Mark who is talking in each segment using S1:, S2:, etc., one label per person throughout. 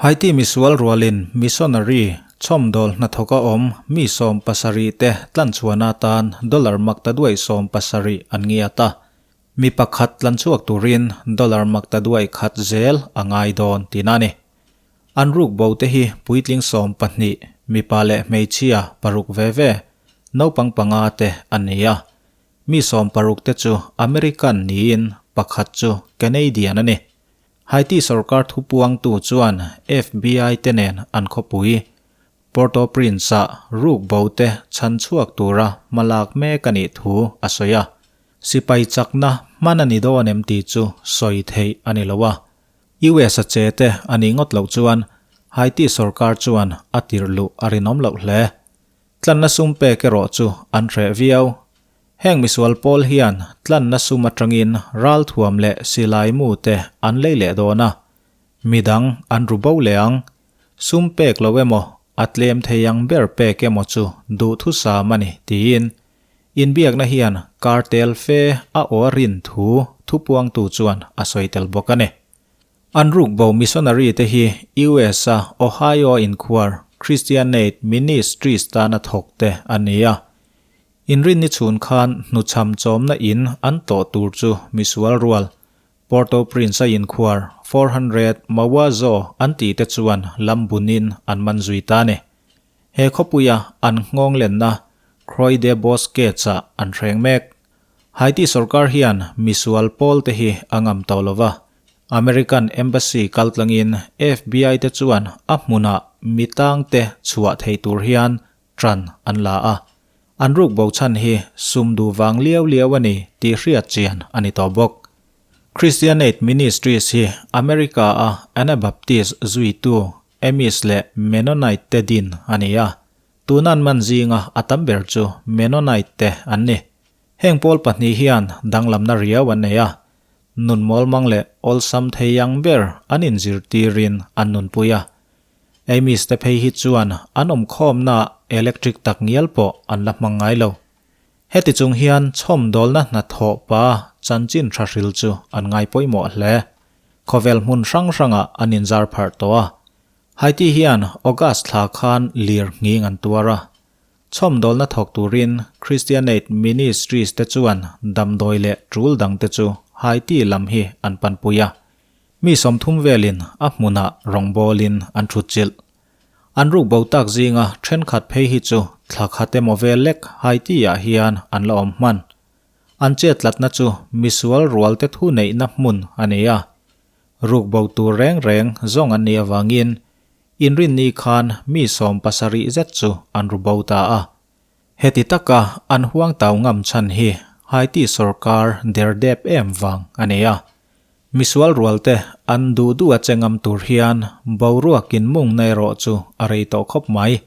S1: Haiti misual rualin missionary chhawmdawl hnathawka awm mi 70 te tlanchhuahna atan dollar maktaduai 70 an ngiat a. Mi pakhat tlanchhuak turin dollar maktaduai khat zel a ngai dawn tihna a ni. An ruk bo te hi puitling 12, mipa leh hmeichhia paruk ve ve, naupang panga te an ni a. Mi 60 te chu American niin pakhat chu Canadian a ni. Haiti sorkar thupuangtu chuan FBI te nen an khawpui Port-au-Prince-a ruk bo te chhan chhuak tura hmalak mek a nih thu a sawi a. Sipai chakna hman a ni dawn em tih chu sawi theih a ni lo a. US a che te a nih ngawt loh chuan Haiti sorkar chuan a tirh luh a rinawm loh hle. Tlanna sum pek erawh chu an hreh viau. Heng misual pawl hian tlanna sum atangin ralthuam leh silai mu te an lei leh dawn a, midang an ru bo leh ang. Sum pek lo emaw, a tlem thei ang ber pek emaw chu duhthusam a ni tiin inbiakna hian cartel fe a aw a rin thu thupuangtu chuan a sawi tel bawk a ni. An rukbo missionary te hi US a Ohio inkhuar Christian Aid Ministries tana thawk te a ni a. Inrinni chhun khan hnuchham chawmna in an tlawh tur chu misual rual Port-au-Prince a inkhuar 400 Mawazo an tih te chuan lam bunin an man zui ta a ni. He khawpuia an nghawng lenna Croix de Bosquets ah an hreng mek. Haiti sorkar hian misual pawl te hi a ngam tawh lo va, American Embassy kaltlangin FBI te chuan a hmunah mi tang te chhuah thei tur hian tran an la a. An ruk bo chhan hi sum duh vang liau liau a ni tih hriat chian a ni tawh bawk. Christian Aid Ministries hi America a Anabaptist zuitu Amish leh Mennonite te din a ni a. Tuna an man zinga a tam ber chu Mennonite te an ni. Heng pawl pahnih hian danglamna riau an nei a, nun mawlmang leh awlsam thei ang ber an inzirtirin an nunpui a. Amish te phei hi chuan an awmkhawmna electric tak ngial pawh an la hmang ngai lo. Heti chung hian chhawmdawlna hnathawh pa chanchin tha hril chu an ngai pawimawh hle. Khawvel hmun hrang hrangah an inzar pharh tawh a. Haiti hian August thla khan lir nghing an tuar a. Chhawmdawlna thawk turin Christian Aid Ministries te chuan damdawi leh tul dang te chu Haiti lam hi an panpui a. Mi 30 velin a hmunah rawngbawlin an thutchilh. An ruk bo tak zinga thenkhat phei hi chu thla khat emaw vel lek Haiti-ah hian an la awm hman. An chet tlatna chu misual rual te thu neihna hmun a ni a. Ruk bo tur reng reng zawng an nih avangin inrinni khan mi 70 zet chu an ru bo ta a. Heti taka an huang tau ngam chhan hi Haiti sorkar derdep em vang a ni a. Misual rual te an duh duh a che ngam tur hian boruakin mung na erawh chu a rei tawh khawp mai.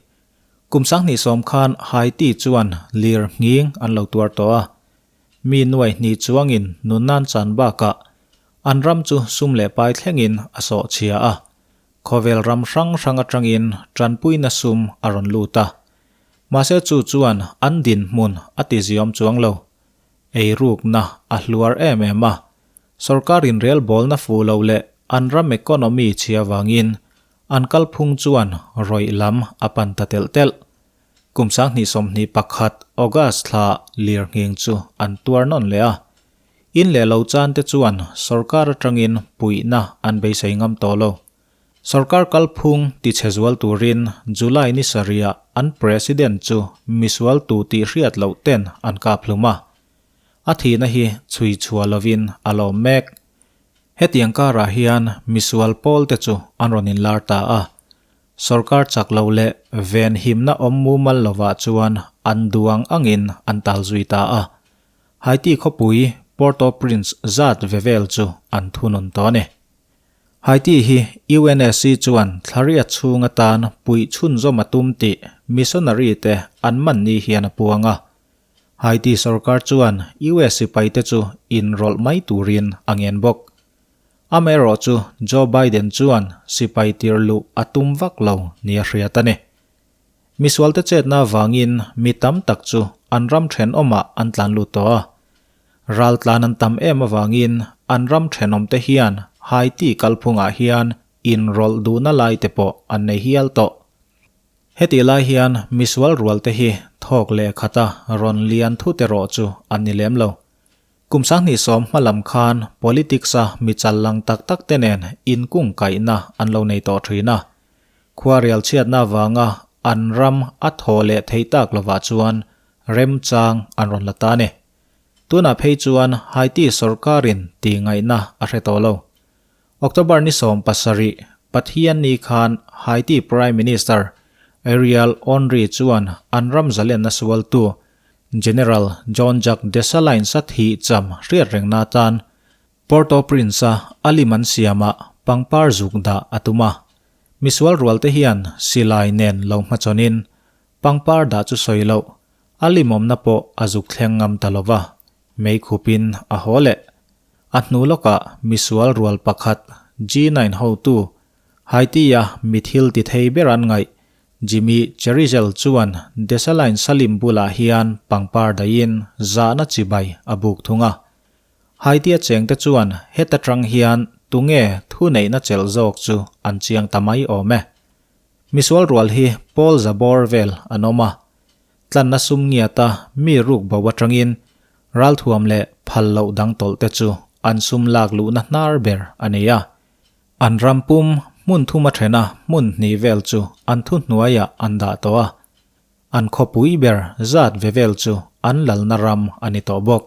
S1: Kum 2010 khan Haiti chuan lir nghing an lo tuar tawh a. Mi nuai hnih chuangin nunnan chan bakah an ram chu sum leh pai thlengin a sawh chhia a. Khawvel ram hrang hrang atangin tanpuina sum a rawn lut a. Mahse chu chuan an din hmun a ti ziawm chuang lo. Ei rukna a hluar em em a. Sorkarin rel bawlna fu lo leh an ram economy chhia wangin an kalphung chuan rawih lam a pan ta telh telh. Kum 2021 August thla lir nghing chu an tuar nawn leh a. In leh lo chan te chuan sorkar atangin puihna an beisei ngam tawh lo. Sorkar kalphung ti che zual turin July ni saria an president chu misual tu tih hriat loh ten an kap hlum a. A thihna hi chhui chhuah lovin a lawm mek. Hetiang karah hian misual pawl te chu an rawn inlar ta a. Sorkar chak lo leh ven himna awm mumal lovah chuan an duang angin an tal zui ta a. Haiti khawpui Port-au-Prince zat ve vel chu an thunun tawh a ni. Haiti hi UNSC chuan thlaria chhung atan puih chhunzawm a tum tih missionary te an man ni hian a puang a. Haiti sorkar chuan US sipai te chu inrawlh mai turin a ngen bawk. Amaherawh chu Joe Biden chuan sipai tir luh a tum vak lo ni a hriat a ni. Misual te chetna wangin mi tam tak chu an ram thenawmah an tlan lut tawh a. Ral tlan an tam em awangin an ram thenawm te hian Haiti kalphungah hian inrawlh duhna lai te pawh an nei hial tawh. Hetih lai hian misual rual te hi thawk leh khata rawn lian thut erawh chu an ni lem lo. Kum 2010 hma lam khan politics-a mi chal lang tak tak te nen inkungkaihna an lo nei tawh thin a. Khuarial chhiatna avanga an ram a thaw leh thei tak lovah chuan remchang an rawn la ta a ni. Tunah phei chuan Haiti sorkarin tihngaihna a hre tawh lo. October ni 17, Pathian ni khan Haiti Prime Minister Ariel Henry chuan an ram zalenna sualtu General Jean-Jacques Dessalines a thih cham hriat rengna atan Port-au-Prince-a a lim an siamah pangpar zuk dah a tum a. Misual rualte hian silai nen lo hmachhawnin pangpar dah chu sawi loh, a limawmna pawh a zuk thleng ngam ta lova, meikhupin a haw leh. A hnu lawkah misual rual pakhat G9 hotu, Haiti-a mi thil ti thei ber an ngaih, Jimmy Cherizel chuan Dessalines Salim bulah hian pangpar daihin zahna chibai a buk thung a. Haiti-a chengte chuan heta tang hian tunge thuneihna chelh zawk chu an chiang ta mai awm e. Misual rual hi Paul Zabor vel an awm a, Tlanna sum ngiata mi ruk bo atangin ralthuam leh phal loh dang tawlh te chu an sum lak luhna hnar ber a ni a. An ram pum hmun thum a thena hmun hnih vel chu an thuhnuaiah an dah tawh a. An khawpui ber zat ve vel chu an lalna ram a ni tawh bawk.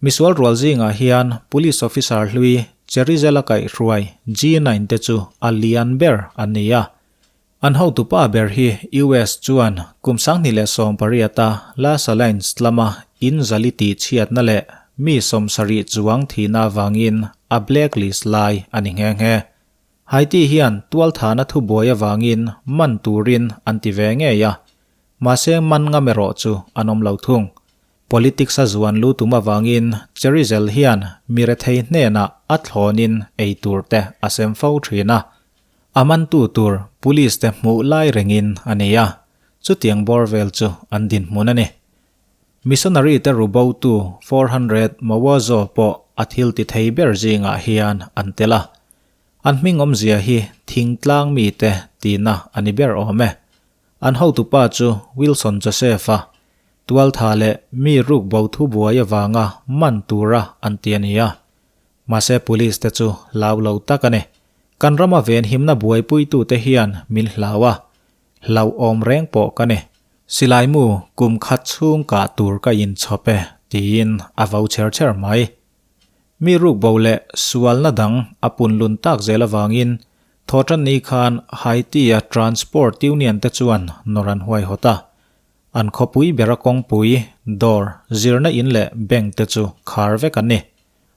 S1: Misual rual zingah hian Police Officer hlui Cherizela kaihhruai G9 te chu a lian ber an ni a. An hotupa ber hi US chuan kum 2018 a La Salines lama in zali tih chhiatna leh mi 70 chuang thihna avangin a blacklist lai a ni nghe nghe. Haiti hian tualthana thubuai avangin man turin an ti ve ngei a, mahse man ngam erawh chu an awm lo thung. Politics a zuan lu tum avangin Cherizel hian mi rethei hnenah a thlawnin ei tur te a sem fo thin a. A mantu tur police te hmuh lai rengin a nei a, chutiang bawr vel chu an dinhmun a ni. Missionary te rubotu 400 Mawazo pawh a thil ti thei ber zingah hian an tel a. An hming awmzia hi thingtlang mite tihna a ni ber awm e. An hotupa chu Wilson Joseph-a, tualtha leh mi rukbo thubuai avanga man tura an ti a ni a. Mahse police te chu hlau lo tak a ni. Kan rama venhimna buaipuitute hian min hlau a, hlauhawm reng pawh ka ni. Silai mu kum khat chhung kah tur ka inchhawp e tiin a vo cher cher mai. Mi rukbo leh sualna dang a punlun tak zel avangin Thawhtanni khan Haiti-a Transport Union te chuan nawr an huaihawt a. An khawpui bera kawngpui, dawr, zirna in leh bank te chu khar vek an ni.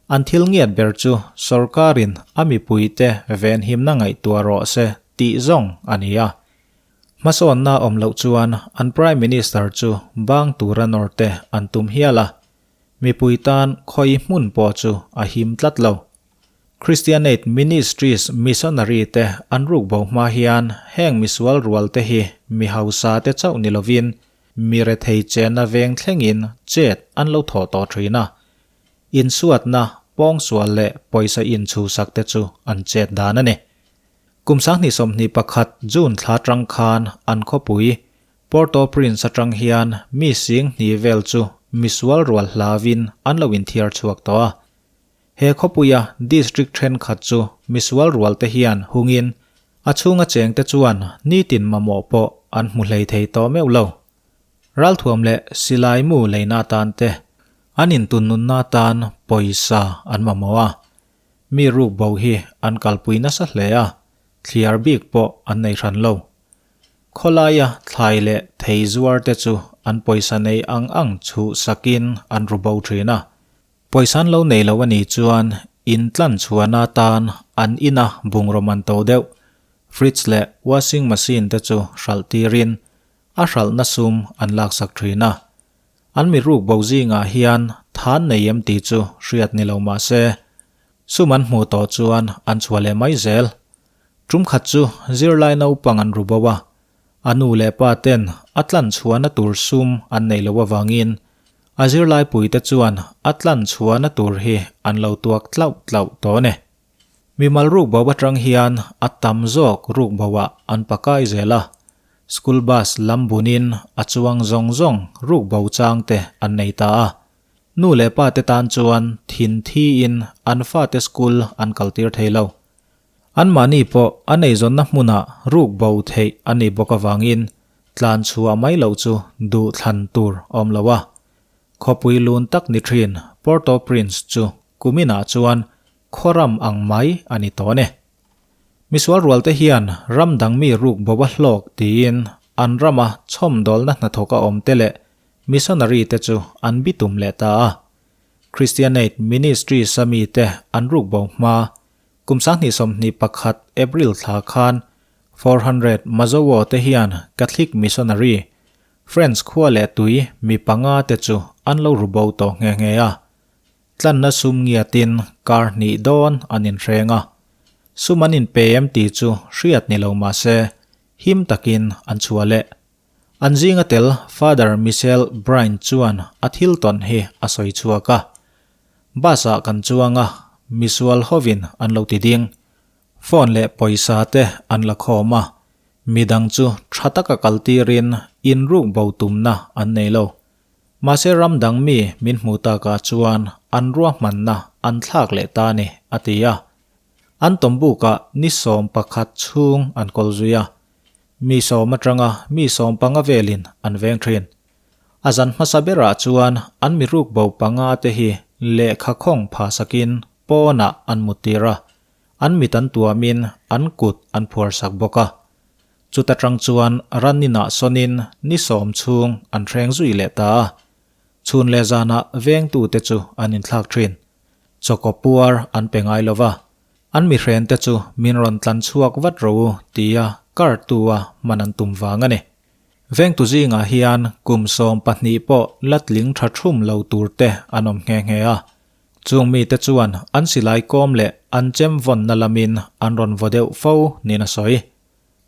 S1: An thil ngiat ber chu sorkarin a mipuite venhimna ngaihtuah rawh se tih zawng a ni a. Hmasawnna awm loh chuan an Prime Minister chu bang tura nawrte an tum hial a. Mipui tan khawi hmun pawh chu a him tlat lo. Christian Aid Ministries missionary te an ruk bo hma hian heng misual rual te hi mi hausa te chauh ni lovin mi rethei chenna veng thlengin chet an lo thawh tawh thin a. Insuatna, pawngsual leh pawisa inchhusak te chu an chet dan a ni. Kum 2021 June thla tang khan an khawpui Port-au-Prince atang hian mi 2000 vel chu misual rual hlauin an lo inthiar chhuak tawh a. He khawpuia district thenkhat chu misual rual te hian hungin a chhunga cheng te chuan nitin mamawh pawh an hmu hlei thei tawh meuh lo. Ralthuam leh silai mu leina atan te, an intunnunna atan pawisa an mamawh a. Mi ruk bo hi an kalpui nasa hle a, thliar bik pawh an nei hran lo. Khawlaia thlai leh thei zuar te chu an pawisa nei ang ang chhuh sakin an ru bo thin a. Pawisa an lo nei lo a nih chuan in tlan chhuahna atan an ina bungraw man to deuh, fridge leh washing machine te chu hralh tirin a hralhna sum an laksak thin a. An mi ruk bo zingah hian than nei em tih chu hriat ni lo mah se, sum an hmuh tawh chuan an chhuah leh mai zel. Tum khat chu zirlai naupang an ru bo a, a nu leh pa ten a tlan chhuahna tur sum an nei lo avangin a zirlai puite chuan a tlan chhuahna tur hi an lo tuak tlauh tlauh tawh a ni. Mimal rukbo atang hian a tam zawk rukbo-ah an pakai zel a, school bus lam bunin a chuang zawng zawng rukbo chang te an nei ta a. Nu leh pa te tan chuan thin thiin an fate school an kaltir thei lo. Anmahni pawh an eizawnna hmunah ruk bo theih a nih bawk avangin tlan chhuah mai loh chu duh thlan tur a awm lo a. Khawpui lun tak ni thin Port-au-Prince chu kuminah chuan khawram ang mai a ni tawh a ni. Misual rualte hian ram dang mi ruk bo a hlawk tiin an rama chhawmdawlna hnathawk a awm te leh missionary te chu an bitum leh ta a. Christian Aid Ministries a mite an ruk bo hma Kum 2021 April thla khan 400 Mazowo te hian Catholic missionary, French khua leh tui mi panga te chu an lo ru bo tawh nghe nghe a. Tlanna sum ngiatin kar hnih dawn an inhreng a. Sum an inpe em tih chu hriat ni lo mah se, him takin an chhuah leh. An zinga tel Father Michel Brine chuan a thil tawn hi a sawi chhuak a. Bus-ah kan chuang a, misual hovin an lo ti ding. Phone leh pawisa te an la khawm a, midang chu tha taka kal tirin inruk bo tumna an nei lo. Mahse ram dang mi min hmuh takah chuan an ruahmanna an thlak leh ta a ni, a ti a. An tawmbukah ni 11 chhung an kawl zui a, mi sawm atanga mi 15 velin an veng thin. A zan hmasa berah chuan an mi ruk bo panga te hi lehkha khawng pha sakin pawnah an mut tir a, an mit an tuamin an kut an phuar sak bawk a. Chuta tang chuan raninah sawnin ni sawm chhung an hreng zui leh ta a. Chhun leh zanah vengtute chu an inthlak thin. Chawkaw puar an pe ngai lo va, an mi hrente chu min rawn tlan chhuak vat ro u tia kar tua man an tum vang a ni. Vengtu zingah hian kum 12 pawh la tling tha thum lo tur te an awm nghe nghe a. Chung mite chuan an silai kawm leh an chem vawnna lamin an rawn vaw deuh fo niin a sawi.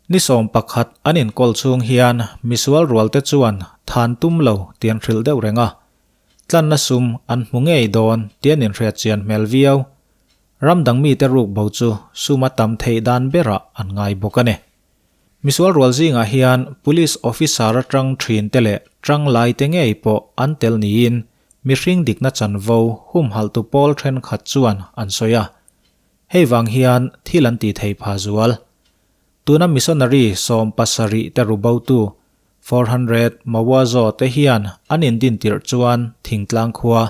S1: Ni 11 an inkawl chhung hian misual rualte chuan than tum lo tih an hrilh deuh reng a. Tlanna sum an hmu ngei dawn tih an inhriat chian hmel viau. Ram dang mite ruk bo chu sum a tam theih dan berah an ngai bawk a ni. Misual rual zingah hian Police Officer atang thin te leh tanglai te ngei pawh an tel niin mihring dikna chanvo humhalhtu pawl thenkhat chuan an sawi a. Hei vang hian thil an tih thei pha zual. Tuna missionary 70 te rubotu 400 Mawazo te hian an indin tirh chuan thingtlang khua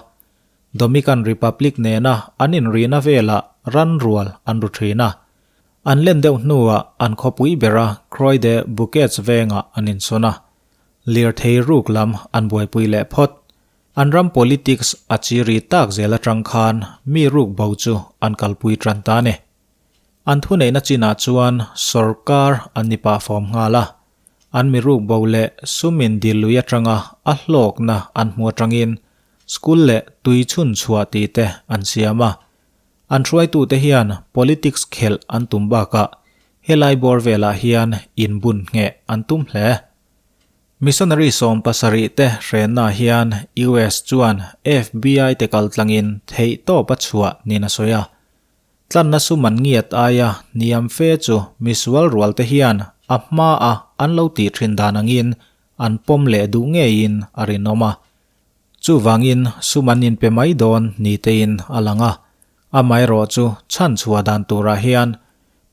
S1: Domican Republic nena an inrina velah ran rual an ru thin a. An len deuh hnuah an khawpui bera Croix de Bouquets vengah an insawn a, lirthei ruk lam an buaipui leh phawt. An ram politics a chiri tak zel atang khan mi ruk bo chu an kalpui tan ta a ni. An thuneihna chinah chuan sorkar an ni pah fawm nghal a, an mi ruk bo leh sumin dil lui atanga a hlawkna an hmu atangin school leh tui chhun chhuah tih te an siam a. An hruaitute hian politics khelh an tum bakah helai bawr velah hian inbun ngheh an tum hle. Missionary 70 te hrenna hian US chuan FBI te kaltlangin theih tawp a chhuah niin a sawi a. Tlanna sum an ngiat aia hniam fe chu misual rualte hian a hmaa an lo tih thin dan angin an pawm leh duh ngeiin a rinawm a. Chuvangin sum an inpe mai dawn ni tein a lang a, amaherawh chu chhan chhuah dan turah hian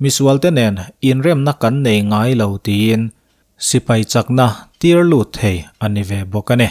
S1: misualte nen inremna kan nei ngai lo tiin sipai chakna tir lut thei a ni ve bawk a ni.